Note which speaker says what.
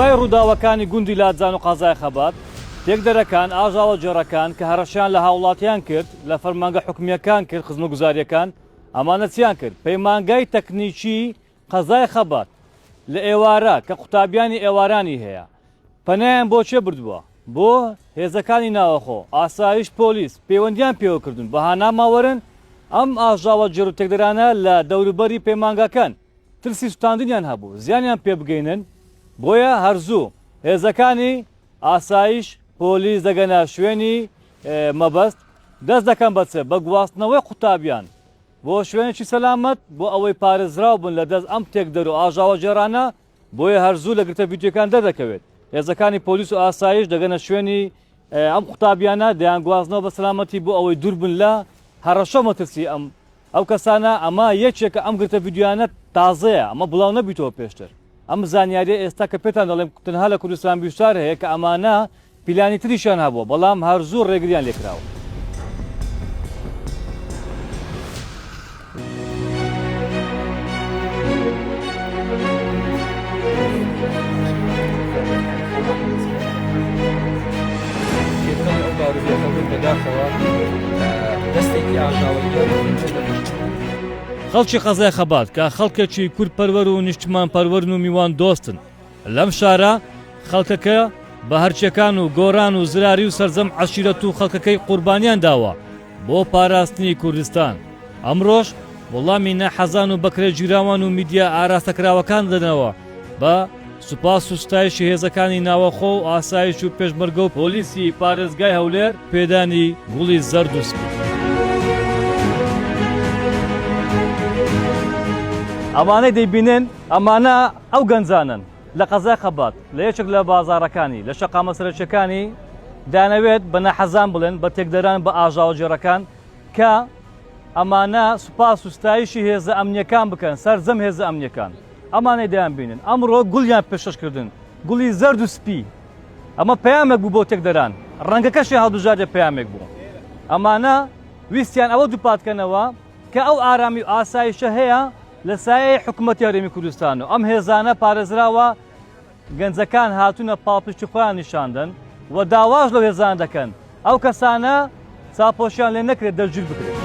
Speaker 1: دوای ڕووداوەکانی گوندی لاجان و قەزای خەبات، تێکدەرەکان، ئاژاوەگێڕەکان کە هەڕەشەیان لە هاوڵاتیان کرد، لە فەرمانگە حکومییەکان کرد، خزمەتگوزارییەکان، ئەمانە چیان کرد؟ پەیمانگای تەکنیکی قەزای خەبات لە ئێوارە کە قوتابیانی ئێوارانی هەیە، پەنایان بۆ کێ بردووە؟ بۆ هێزەکانی ناوەخۆ، ئاسایش، پۆلیس، پەیوەندیان پێوە کردوون بە هانامان وەرن، ئەم ئاژاوەگێڕ و تێکدەرانە لە دەوروبەری پەیمانگاکەن، ترسی سوتاندنیان هەبوو زیانیان پێ بگەینن، بۆیە هەر زوو هێزەکانی ئاسایش، پۆلیس دەگەنە شوێنی مەبەست، دەست دەکەن بە چ؟ بە گواستنەوەی قوتابیان بۆ شوێنێکی سەلامەت، بۆ ئەوەی پارێزراو بن لە دەست ئەم تێکدەر و ئاژاوەگێڕانە، بۆیە هەر زوو لە گرتە ڤیدیۆکان دەردەکەوێت هێزەکانی پۆلیس و ئاسایش دەگەنە شوێنی ئەم قوتابیانە دەیانگوازنەوە بە سەلامەتی بۆ ئەوەی دوور بن لە هەڕەشە و مەترسی ئەم ئەو کەسانە ئەمە یەکێکە ئەم گرتە ڤیدیۆیانە تازەیە ئەمە بڵاو نەبیتەوە پێشتر ئەم زانیاریە ئێستا کە پێتان دەڵێم تەنها لە کوردستان بیوشار هەیە کە ئەمانە پیلانی تریشیان هەبووە بەڵام هەر زوو ڕێگریان لێکراوە. خەڵکی قەزای خەبات کە خەڵکێکی کوردپەروەر و نیشتمانپەروەرن و میوان دۆستن لەم شارە خەڵکەکە بە هەرچیەکان و گۆران و زراری و سەرجەم عەشیرەت و خەڵکەکەی قوربانیان داوە بۆ پاراستنی کوردستان ئەمڕۆش وەڵامی ناحەزان و بەکرێگیراوان و میدیا ئاراستەکراوەکان دەدەنەوە بە سوپاس و ستایشی هێزەکانی ناوەخۆ و ئاسایش و پێشمەرگە و پۆلیسی پارێزگای هەولێر پێدانی گوڵی زەرد و سپی. ئەمانەی دەیبینن ئەمانە ئەو گەنجانەن لە قەزای خەبات لە یەکێک لە بازاڕەکانی لە شەقامە سەرەکیەکانی دانەوێت بە ناحەزان بڵێن بە تێکدەران بە ئاژاوەگێڕەکان کە ئەمانە سوپاس و ستایشی هێزە ئەمنیەکان بکەن سەرجەم هێزە ئەمنیەکان ئەمانەی دەیان بینن ئەمڕۆ گوڵیان پێشکەش کردن گوڵی زەرد و سپی ئەمە پەیامێک بوو بۆ تێکدەران ڕەنگەکەشی هەڵبژاردە پەیامێک بوو ئەمانە ویستیان ئەوە دووپاتکەنەوە کە ئەو ئارامی و ئاسایشە هەیە لە سایەی حکومەتی هەرێمی کوردستان و ئەم هێزانە پارێزراوە گەنجەکان هاتوونە پاڵپشتی خۆیان نیشاندەن و داواش لەو هێزانە دەکەن ئەو کەسانە چاپۆشیان لێ نەکرێت دەستگیر بکرێت.